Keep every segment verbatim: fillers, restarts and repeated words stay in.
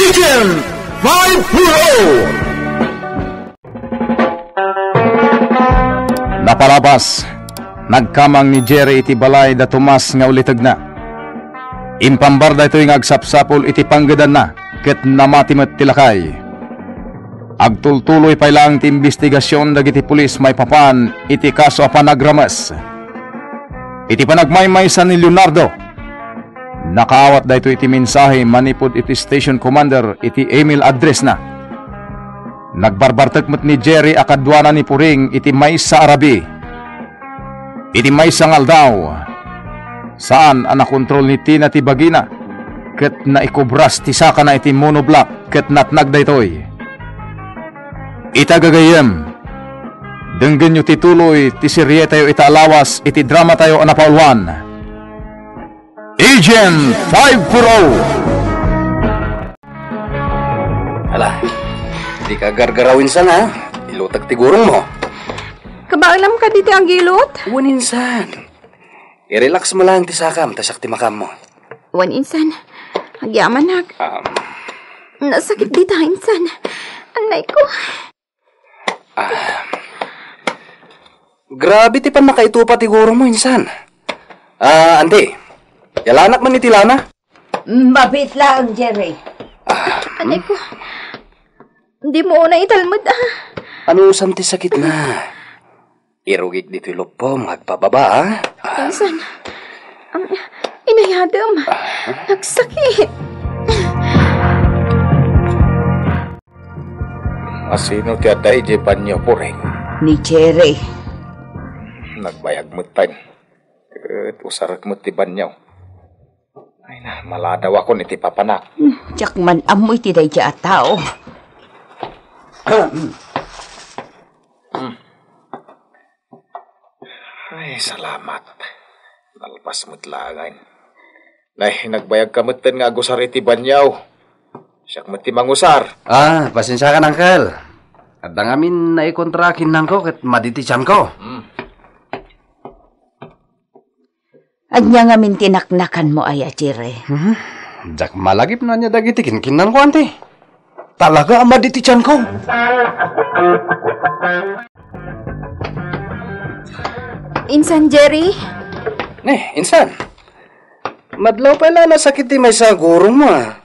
Agent five four oh. Napalabas, nagkamang ni Jerry iti balay da Tomas nga ulitegna. Impambar daytoy nga agsapsapul iti panggedanna ket namati met ti lakay. Agtultuloy pay laeng ti imbestigasion dagiti pulis maipapan iti kaso a panagrames. Iti panagmaymaysa ni Leonardo, nakaawat daytoy iti mensahe manipud iti station commander iti email address-na. Nagbarbartek met ni Jerry a kaduana ni Puring iti maysa a rabii. Iti maysa nga aldaw, saan a nakontrol ni Tina ti bagina ket naikubras ti sakana iti monoblock ket natnag daytoy. Ita gagayyem, denggenyo ti tuloy ti serietayo ita a lawas iti dramatayo a napauluan, Agent five four oh. Ala, dika gargaraw insan, ha? Ilutek ti gurongmo. Kabaelam kadi ti agilot? Wen insan. I-relax mo laeng ti sakam, ta siak ti makaammo. Wen insan. Agyamanak. Um. Nasakit dita insan. Anay ko. Ah. Grabe ti pannakaitupa ti gurongmo insan. Ah, anti, yalanak man iti lana? Mabiit laeng, Jerry. Ah. Anay ko. Dimo unay italmed, ah. Anusam ti sakitna? Irugik ditoy luppom nga agpababa, ah. Insan. Am, inayadem. Ah. Nagsakit. Asino ti adda idiay banio, Puring? Ni Jerry. Nagbayag met pay. Ket usarek met ti banio. Ay na, maladawakon iti papanak. Hmm, diak man ammo iti daydiay a tao. Hmm. Ay, salamat. Nalpas met laengen. Nay, nagbayagka metten nga agusar iti banio. Siak met ti mangusar. Ah, pasensiakan, Uncle. Adda ngamin naikontra kinnanko ket madi ti tianko. Hmm. Ania ngamin ti naknakanmo aya, Jerry? Hmm? Diak malagip no ania dagiti kinkinnanko, anti. Talaga a madi ti tianko. Insan, Jerry? Ne, insan. Madlaw pay la nasakit ti maysa a gurongmo, ah.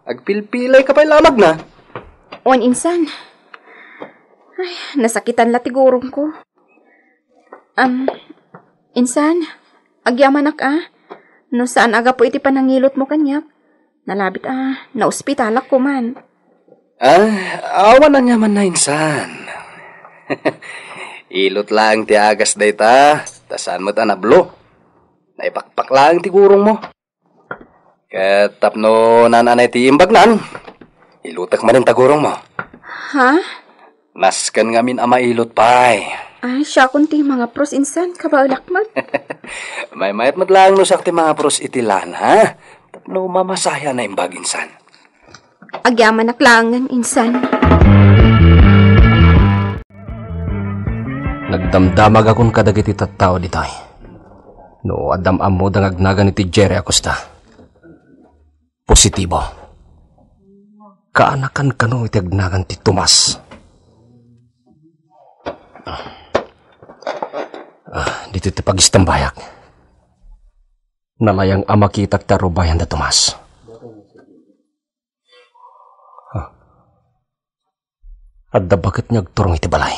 Agpilpilayka pay la a magna. Wen, insan. Ay, nasakitan la ti gurongko. Am, insan, agyamanak a, no saan a gapu iti panangilotmo kaniak, nalabit a naospitalak koman. Ah, awan aniamanna insan. Ilot laeng ti agas dayta, ta saan met a nablo. Naipakpak laeng ti gurongmo. Ket tapno naan-anay ti imbagnan, ilutek manen ta gurongmo. Ha? Nasken ngamin a mailot pay. Ay, siakon ti mangapros insan, kabaelak met. Maymayat met laeng no siak ti mangapros iti lana, ha? Tapno mamasaya a naimbag insan. Agyamanak laengen insan. Nagdamdamagakon kadagiti tattao ditoy. No addam ammoda nga agnagan iti Jerry Acosta. Positibo. Kaanakan kano iti agnagan ti Tomas. Ah, dito ti pagistambayak. Nalayang a makitak ti arubayan da Tomas. Ah. Adda baket nga agturong iti balay.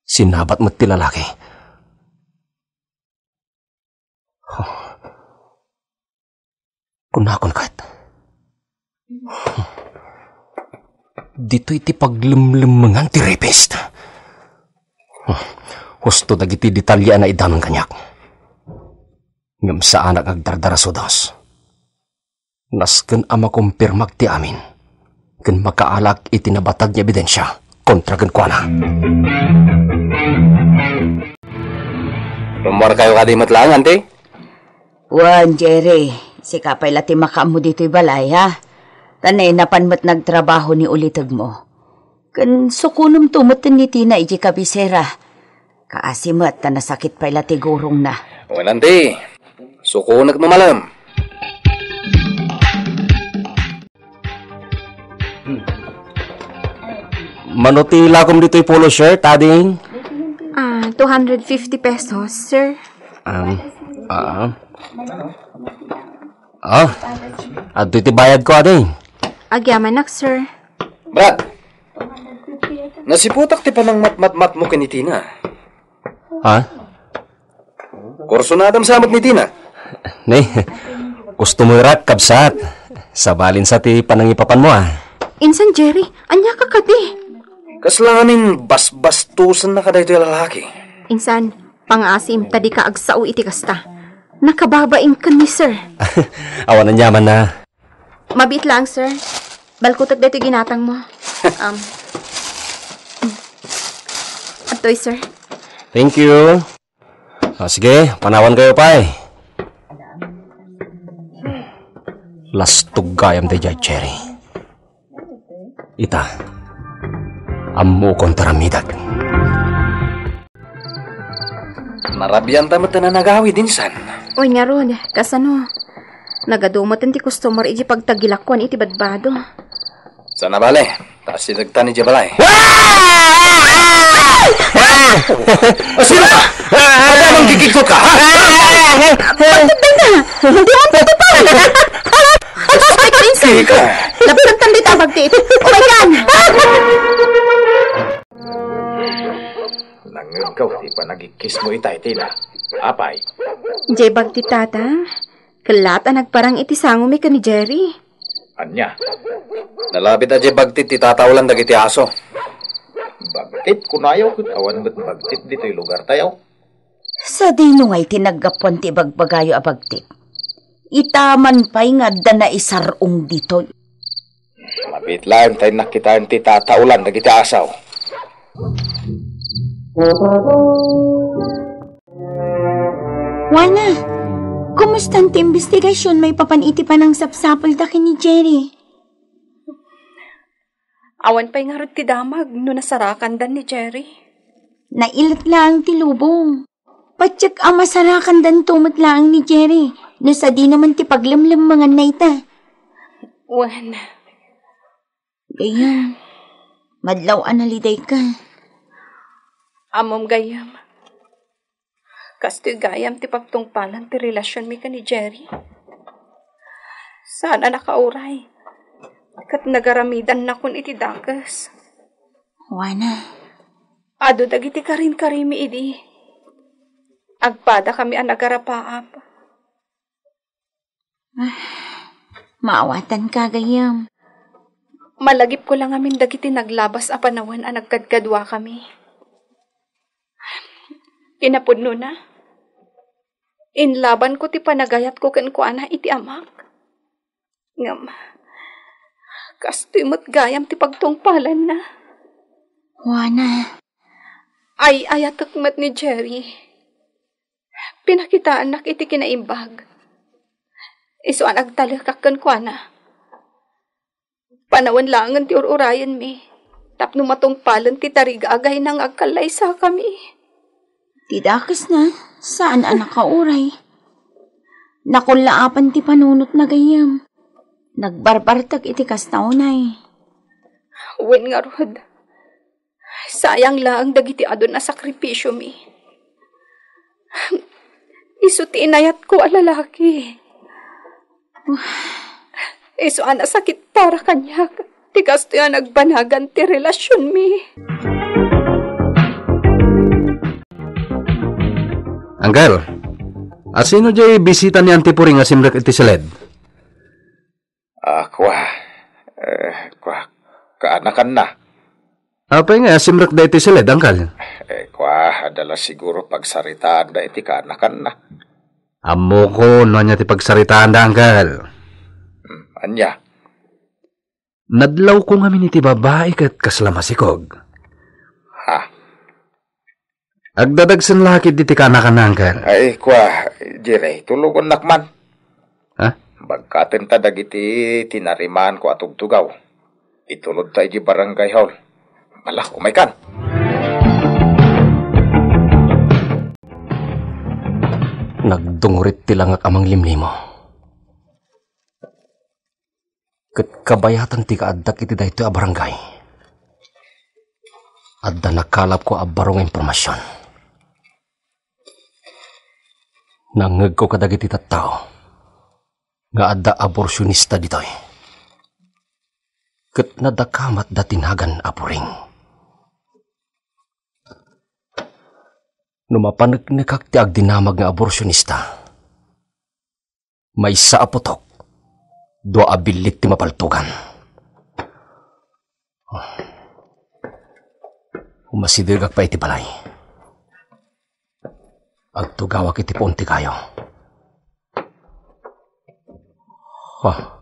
Sinabat met ti lalaki. Kunakon ket, ditoy ti paglemlemmengan ti rapist. Husto dagiti detalye a naiddanon kaniak. Ngem saanak nga agdardarasudos. Nasken a makumpirmak ti amin ken makaalak iti nabatag nga ebidensia kontra kenkuana. Rummuarkayo kadi met laeng, anti? Wen, Jerry, sika pay la ti makaammo ditoy balay, ha? Ta nainapan met nagtrabaho ni ulitegmo. Ken sukonemto met ni Tina idiay kabisera. Kaasi met ta nasakit pay la ti gurongna. Wen, anti, sukonek no malem. Mano ti ilakom ditoy polo shirt, ading? Ah, two hundred fifty pesos, sir. Um, ah. Ah, adtoy ti bayad ko, ading. Agyamanak, sir. Brad, nasiputak ti panangmatmatmatmo ken ni Tina. Ha? Kursonadam sa met ni Tina. Ne, customerak, kabsat. Sabalin sa ti panangipapanmo, ah. Insan, Jerry, ania ka kadi? Kasla amin basbastosanna kadaytoy a lalaki. Insan, pangaasim ta dika agsao iti kasta. Nakababain ken ni sir. Awan aniamanna. Mabiit lang, sir. Balkutek daytoy ginatangmo. Um, adtoy, sir. Thank you. Ah, sige, panawan kayo pay. Lastog gayam daydiay, Jerry. Ita, ammokon ti aramidek. Narabianta met a nanagawid, insan. Oy, ngarud, kasano? Nagadu metten ti customer iti pagtagilakkuan iti badbado. Saan a bale, ta asidegtan idiay balay. Ah! Sino ka? Adda manggigigko ka, ha? Pagtagdan ka! Hindi mo pagtagdan! Ay, Prince! Sige ka. Laptagtan dita, bagtit. Oh my God! Nangngegko ti panagikismo ita, Tina. Apay? Jay bagtit, tata. Kellat a nagparang iti sangomi ken ni Jerry. Ania? Nalabit a jay bagtit ti tatawlan dagiti aso. Bagtit, kunayo, ket awan met bagtit ditoy lugartayo. Sadino ngay ti naggapuan ti ibagbagayo a bagtit? Ita man pay nga adda naisar-ong ditoy. Mabiit laeng ta innak kitaen ti tatawlan dagiti asaw. Juana, kumusta ti imbestigasion maipapan iti panangsapsapulda ken ni Jerry? Awan pay ngarud ti damag no nasarakandan ni Jerry. Nailet laeng ti lubong. Patiek a masarakandanto met laeng ni Jerry no sadino man ti paglemlemmenganna ita. Wen. Gayyem, madlaw a nalidayka. Ammom gayyem, kastoy gayam ti pagtungpalan ti relasionmi ken ni Jerry. Saan a nakauray, ket nagaramidannakon iti dakes. Juana. Adu dagiti karinkarimi idi. Agpadakami a nagarapaap. Ah, maawatanka, gayyem. Malagipko la ngamin dagiti naglabas a panawen a nagkadkaduakami. Kinapudnona, inlabanko ti panagayatko kenkuana iti amak. Ngem, kastoy met gayam ti pagtungpalanna. Juana. Ay-ayatek met ni Jerry. Pinakitaannak iti kinaimbag. Isu a nagtalekak kenkuana. Panawen laengen ti ur-urayenmi tapno matungpalen ti tarigagayna nga agkallaysakami. Ti dakesna, saan a nakauray. Nakullaapan ti panunotna gayyem. Nagbarbartek iti kasta unay. Wen ngarud, sayang laeng dagiti adun a sakripisiomi. Isu ti inayatko a lalaki. Isu a nasakit para kaniak ti kastoy a nagbanagan ti relasionmi. Uncle, asino jay bisita ni Auntie Puring a simrek iti siled? Ah, kua. Eh, kua, kaanakanna. Apay nga, simrekda iti siled, Uncle? Eh, kua, adda la siguro pagsaritaanda iti kaanakanna. Ammoko no ania ti pagsaritaanda, Uncle. Hmm, ania? Nadlawko ngamin iti babai ket kasla masikog. Ha? Agdadagsen la ketdi ti kaanakanna, Uncle. Ay, kua, Jerry, tulogonnak man. Ha? Bagkatenta dagiti tinarimaanko a tugtugaw. Itulodta idiay barangay hall. Ala, umaykan. Nagdungurit ti langak a manglimlimo. Ket kabayatan ti kaaddak iti daytoy a barangay. Adda nakalapko a baro nga impormasion. Nangngegko kadagiti tattao nga adda aborsionista ditoy. Ket nadakamatda ti nagan a puring. No mapaneknekak ti agdinamag nga aborsionista, maysa a putok, dua a billit ti mapaltogan. Umasidegak pay iti balay. Agtugawak iti puon ti kayo. Ah.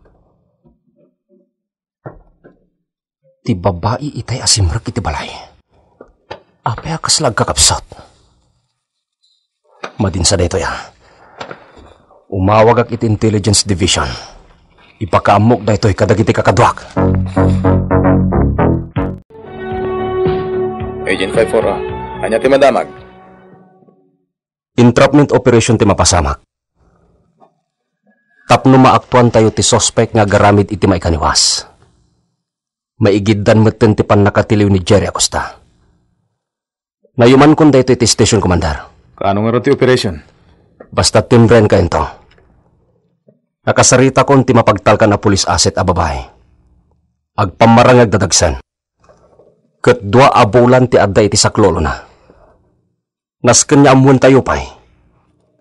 Ti babai itay a simrek iti balay. Apay a kasla agkakabsat? Madinsa daytoy, a. Umawagak iti Intelligence Division. Ipakaammok daytoy kadagiti kakaduak. Agent five four, a. Ania ti madamag? Entrapment operation ti mapasamak. Tapno maaktuantayo ti suspek nga agaramid iti maikaniwas. Maigiddan metten ti pannakatiliw ni Jerry Acosta. Nayumankon daytoy iti station commander. Kaano ngarud ti operation? Basta timrenka into. Nakasaritakon ti mapagtalkan a police asset a babai. Agpammarang nga agdadagsen. Ket dua a bulan ti adda iti saklolona. Nasken nga ammoentayo pay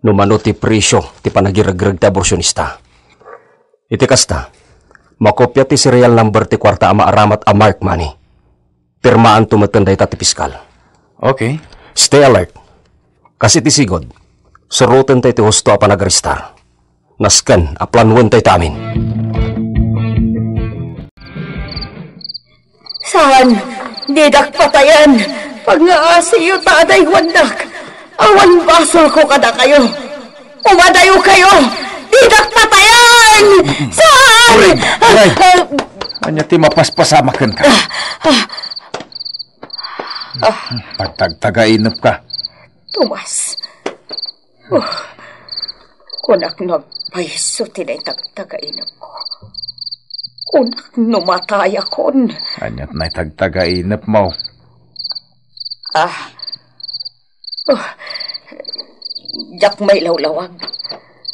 no mano ti presio ti panagiregreg ti aborsionista. Iti kasta, makopia ti serial number ti kuarta a maaramat a marked money. Pirmaanto metten dayta ti piskal. Okay. Stay alert. Kas iti sigud, surotentayo ti husto a panagaristar. Nasken a planuentayo ti amin. Saan, didak patayen. Pagngaaasiyo ta adaywandak. Awan basolko kadakayo. Umadayokayo. Didak patayen. Saan? Uray, uray. Ah, ania ti mapaspasamak kenka? Ah, ah. Agtagtagainepka. Tomas. Oh, kunak no agpayso ti naitagtagainepko. Kunak no matayakon. Aniat naitagtagainepmo? Ah. Oh, diak mailawlawag.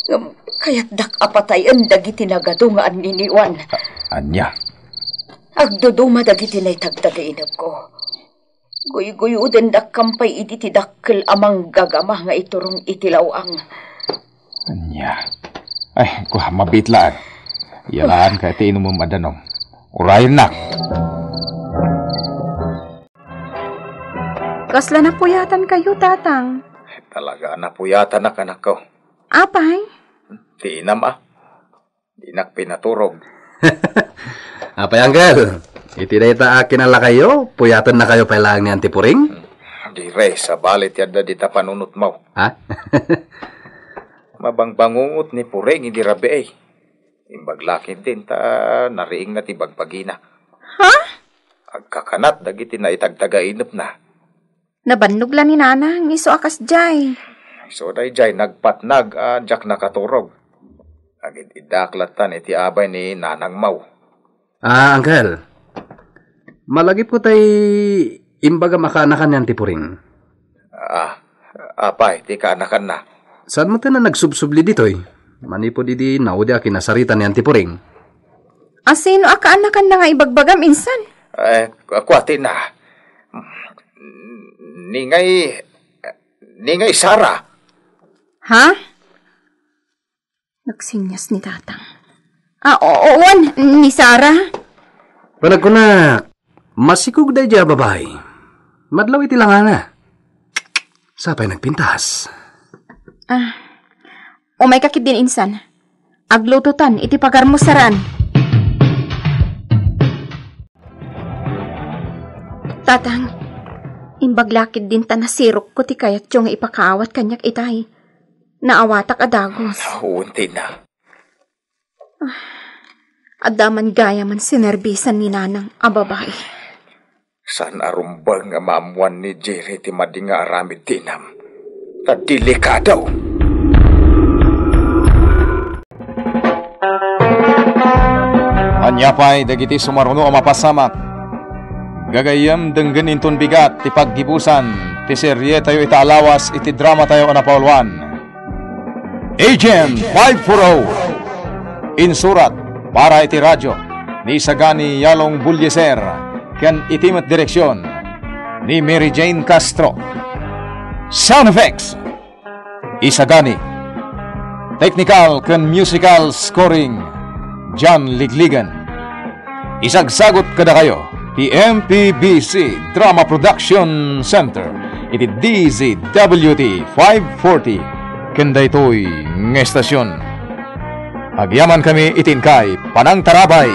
Ngem kayatdak a patayen dagiti nagadu nga anniniwan. A-, ania? Agduduma dagiti naitagtagainepko. Guyguyodendak kampay idi ti dakkel a manggagama nga iturong iti law-ang. Ania? Ay, kua, mabiit laeng. Yalaanka iti inumem a danum. Urayennak. Kasla napuyatankayo, Tatang? Talaga a napuyatanak, anakko. Apay? Ti inam, a. Dinak pinaturog. Apay, Uncle? Iti dayta a kinalakayo, puyatennakayo pay laeng ni Auntie Puring? Hmm. Dire, sabali ti adda dita panunotmo. Ha? Mabangbangungot ni Puring idi rabii. Imbag la ketdin ta nariingna ti bagbagina. Ha? Agkakanat dagiti naitagtagainepna. Nabannog la ni Nanang, isu a kasdiay. Isu daydiay nagpatnag a diak nakaturog. Agid-iddaak lattan iti abay ni Nanangmo. Ah, Uncle. Malagipko tay imbagam a kaanakan ni Auntie Puring. Ah, apay ti kaanakanna? Saan met a nagsubsubli ditoy? Manipud idi naudi a kinasarita ni Auntie Puring. A, sino a kaanakanna nga ibagbagam insan? Eh, ku-, kua ti na. Ni ngay, ni ngay Sara. Ha? Nagsinyas ni Tatang. Ah, o-, uwan, ni Sara. Panagkunak, masikog daydiay a babai. Madlaw iti langana. Sapay nagpintas. Ah, umayka ketdin insan. Aglutotan iti pagarmo, Sara. Tatang, imbag la ketdin ta nasirokko ti kayatyo nga ipakaawat kaniak itay. Naawatak a dagus. Wen, Tina. Ah, adda man gayamen sinerbisan ni Nanang a babai. Saan a rumbeng nga maammoan ni Jerry ti madi nga aramid ti inam. Ta delikado! Ania pay dagiti sumaruno a mapasamak? Gagayyem, denggen inton bigat ti paggibusan ti serietayo ita a lawas iti dramatayo a napauluan. Agent five four oh. Insurat para iti radyo ni Sagani Yalong Bulyeser ken iti met direksyon ni Mary Jane Castro. Sound effects, Isagani. Technical ken musical scoring, John Ligligan. Isagsagut kadakayo ti M P B C Drama Production Center iti D Z W T five forty ken daytoy nga estasyon. Agyamankami iti inkay panangtarabay.